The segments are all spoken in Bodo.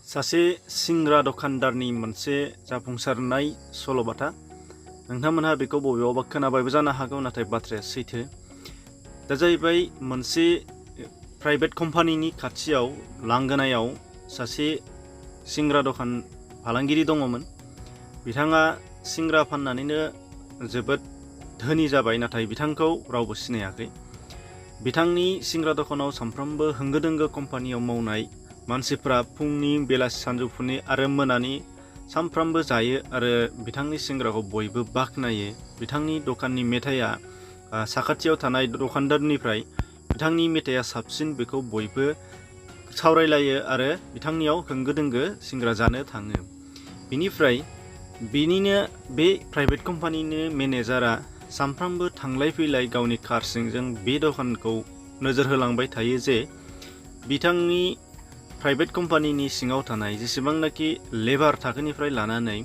सासे सिंग्रा दखानदारनि मोनसे जाफुंसारनाय सल'बाथा। नोंथांमोनहा बेखौ बबेयावबा खोनाबायबो जानो हागौ, नाथाय बाथ्राया सैथो। दा जाहैबाय मोनसे प्राइभेट कम्पानिनि खाथियाव लांगोनायाव सासे सिंग्रा दखान फालांगिरि दङमोन। बिथाङा सिंग्रा फाननानैनो जोबोद धोनि जाबाय, नाथाय बिथांखौ रावबो सिनायाखै। बिथांनि सिंग्रा दखानाव सानफ्रोमबो होंगो दोंगो कम्पानियाव मावनाय मानसिफ्रा फुंनि, बेलासि, सानजौफुनि आरो मोनानि सानफ्रामबो जायो आरो बिथांनि सिंग्राखौ बयबो बाख्नायो। बिथांनि दखाननि मेथाइया साखाथियाव थानाय दखानदारनिफ्राय बिथांनि मेथाइया साबसिन, बेखौ बयबो सावरायलायो आरो बिथांनियाव होंगो दोंगो सिंग्रा जानो थाङो। बिनिफ्राय बिनिनो बे प्राइभेट कम्पानिनि मेनेजारा सानफ्रामबो थांलाय फैलाय गावनि कार सिंजों बे दखानखौ नोजोर होलांबाय थायो जे बिथांनि प्राइभेट कम्पानिनि सिङाव थानाय जेसेबांनाखि लेबार थाखोनिफ्राय लानानै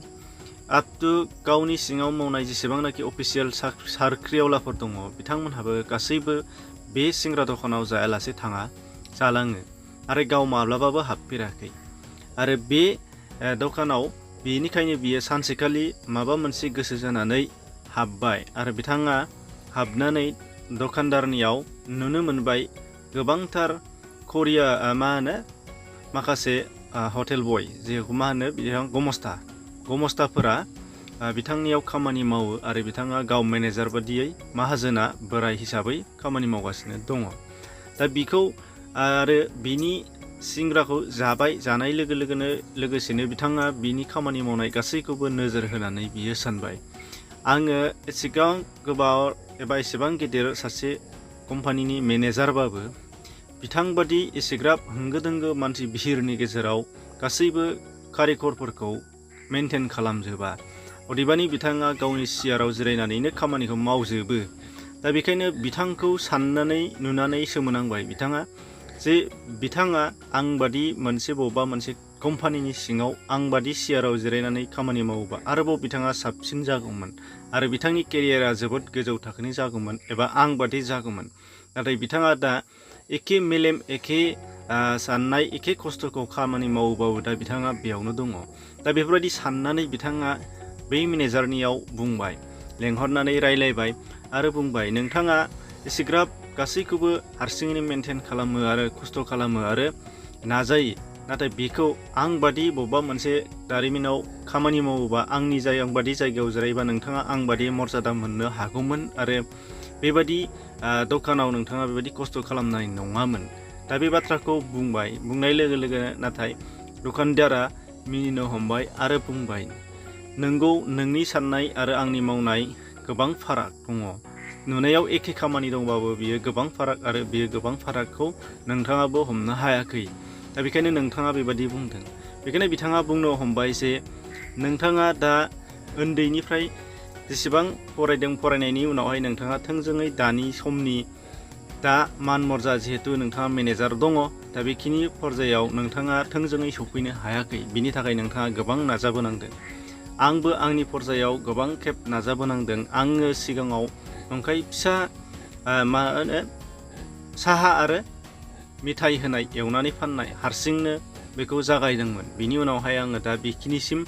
आप टु गावनि सिङाव मावनाय जेसेबांनाखि अफिसियेल साख्रिआवलाफोर दङ, बिथांमोनहाबो गासैबो बे सिंग्रा दखानाव जायालासे थाङा, जालाङो आरो गाव माब्लाबाबो हाबफेराखै। आरो बे दखानाव बेनिखायनो बियो सानसेखालि माबा मोनसे गोसो जानानै हाबबाय आरो बिथाङा हाबनानै दखानदारनियाव नुनो मोनबाय गोबांथार करिया माखासे हटेल बय, जेखौ गमस्ताफोरा बिथांनियाव खामानि मावो आरो बिथाङा गाव मेनेजार बादियै माहाजोना बोराय हिसाबै खामानि मावगासिनो दङ। दा बिखौ आरो बिनि सिंग्राखौ जाबाय, जानाय लोगोसेनो बिथाङा बिनि खामानि मावनाय गासैखौबो नोजोर होनानै बियो सानबाय, आङो एसेबां गोबाव एबा एसेबां गेदेर सासे कम्पानिनि मेनेजारबाबो बिथांबादि एसेग्राब होंगो दोंगो मानसि भिरनि गेजेराव गासैबो कारिकरफोरखौ मेनटेन खालामजोबा। अदेबानि बिथाङा गावनि सियाराव जिरायनानैनो खामानिखौ मावजोबो। दा बेखायनो बिथांखौ नुनानै सोमोनांबाय बिथाङा आंबादि बबेबा मोनसे कम्पानिनि सिङाव आंबादि सियाराव जिरायनानै खामानि मावोबा आरोबाव बिथाङा साबसिन जागौमोन आरो बिथांनि केरियारा जोबोद गोजौ थाखोनि जागौमोन एबा आंबादि जागौमोन। नाथाय बिथाङा दा एखे मेलेम, एखे साननाय, एखे खस्थ'खौ खामानि मावोबाबो दा बिथाङा बेयावनो दङ। दा बेफोरबायदि साननानै बिथाङा बै मेनेजारनियाव बुंबाय, लेंहरनानै रायलायबाय आरो बुंबाय, नोंथाङा एसेग्राब गासैखौबो हारसिङैनो मेनटेन खालामो आरो खस्थ' खालामो आरो नाजायो, नाथाय बेखौ आंबादि बबेबा मोनसे दारिमिनाव खामानि मावोबा आंबादि जायगायाव जिरायबा नोंथाङा आंबादि मर्यादा मोननो हागौमोन आरो बेबादि दखानाव नोंथाङा बेबायदि खस्थ' खालामनाय नङामोन। दा बे बाथ्राखौ बुंनाय लोगो लोगोनो नाथाय दखानदारा मिनिनो हमबाय आरो बुंबाय, नोंगौ, नोंनि साननाय आरो आंनि मावनाय गोबां फाराग दङ। नुनायाव एखे खामानि दंबाबो बियो गोबां फाराग आरो बियो गोबां फारागखौ नोंथाङाबो हमनो हायाखै। दा बेखायनो नोंथाङा बेबादि बुंदों। बेखायनो बिथाङा बुंनो हमबाय जे नोंथाङा दा उन्दैनिफ्राय जेसेबां फरायदों, फरायनायनि उनावहाय नोंथाङा थोंजोङै दानि समनि दा मान मर्जा जिहेतु नोंथाङा मेनेजार दङ, दा बेखिनि पर्यायाव नोंथाङा थोंजोङै सफैनो हायाखै। बिनि थाखाय नोंथाङा गोबां नाजाबोनांदों। आंबो आंनि पर्यायाव गोबां खेब नाजाबोनांदों। आङो सिगाङाव नंखाय फिसा साहा आरो मिथाइ होनाय, एवनानै फाननाय हारसिंनो बेखौ जागायदोंमोन। बिनि उनावहाय आङो दा बेखिनिसिम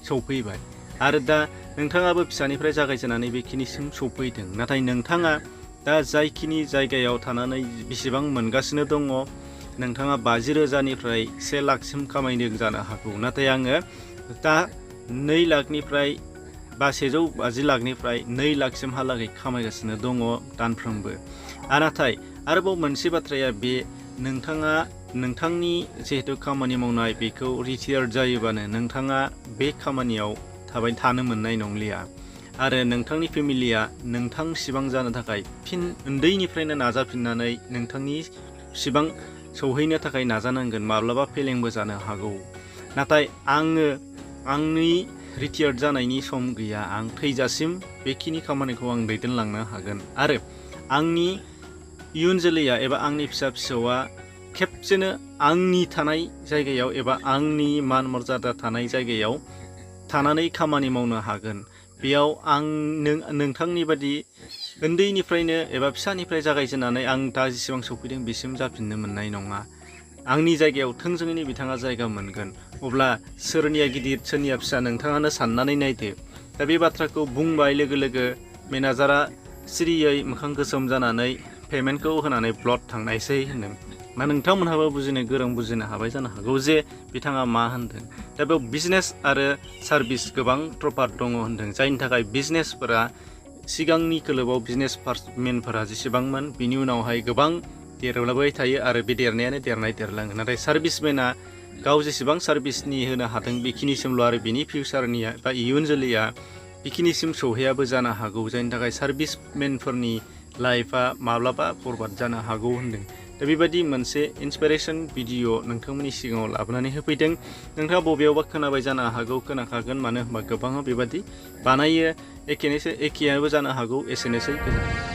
सौफैबाय आरो दा नोंथाङाबो फिसानिफ्राय जागायजेननानै बेखिनिसिम सौफैदों। नाथाय नोंथाङा दा जायखिनि जायगायाव थानानै बेसेबां मोनगासिनो दङ, नोंथाङा 50,000निफ्राय 1 लाखसिम खामायदों जानो हागौ, नाथाय आङो दा 2 लाखनिफ्राय बा 150 लाखनिफ्राय 2 लाखसिमहालागै खामायगासिनो दङ दानफ्रोमबो। नाथाय आरोबाव मोनसे बाथ्राया बे, नोंथाङा नोंथांनि जिहेतु खामानि मावनाय बेखौ रिटायार्ड जायोबानो नोंथाङा बे खामानियाव थानो मोननाय नंलिया आरो नोंथांनि फेमिलिया नोंथां सिबां जानो थाखाय फिन उन्दैनिफ्रायनो नाजाफिननानै नोंथांनि सिबां सौहैनो थाखाय नाजानांगोन, माब्लाबा फेलेंबो जानो हागौ। नाथाय आङो आंनि रिटायार्ड जानायनि सम गैया। आं थैजासिम बेखिनि खामानिखौ आं दैदेनलांनो हागोन आरो आंनि इयुन जोलैया एबा आंनि फिसा फिसौआ खेबसेनो आंनि थानाय जायगायाव एबा आंनि मान मर्यादा थानाय जायगायाव थानानै खामानि मावनो हागोन। बेयाव आं नोंथांनि बादि उन्दैनिफ्रायनो एबा फिसानिफ्राय जागायजेननानै आं दा जेसेबां सौफैदों बिसिम जाफिननो मोननाय नङा। आंनि जायगायाव थोंजोङैनो बिथाङा जायगा मोनगोन अब्ला सोरनिया गिदिर सोरनिया फिसा नोंथाङानो साननानै नायदो। दा बे बाथ्राखौ बुंबाय लोगो लोगो मेनेजारा सिरियै मोखां गोसोम जानानै पेमेन्टखौ होनानै ब्लड थांनायसै होनदों। मा नोंथांमोनहाबो बुजिनो गोरों बुजिनो हाबाय जानो हागौ जे बिथाङा मा होनदों। दा बेयाव बिजनेस आरो सार्भिस गोबां तफात दङ होनदों, जायनि थाखाय बिजनेसफोरा सिगांनि खोलोबाव बिजनेसमेनफोरा जेसेबांमोन बिनि उनावहाय गोबां देरलांबाय थायो आरो बे देरनायानो देरलाङो। नाथाय सार्भिसमेना गाव जेसेबां सार्भिसनि होनो हादों बेखिनिसिमल' आरो बिनि फिउचारनिया बा इयुन जोलैया बेखिनिसिम सौहैयाबो जानो हागौ, जायनि थाखाय सार्भिसमेनफोरनि लाइफआ माब्लाबा बरबाद जानो हागौ होनदों। दा बेबायदि मोनसे इन्सपिरेसन भिडिअ' नोंथांमोननि सिगाङाव लाबोनानै होफैदों। नोंथाङा बबेयावबा खोनाबाय जानो हागौ, खोनाखागोन, मानो होनबा गोबाङा बेबादि बानायो। एखेयाबो जानो हागौ, एसेनोसै गोजोन्थों।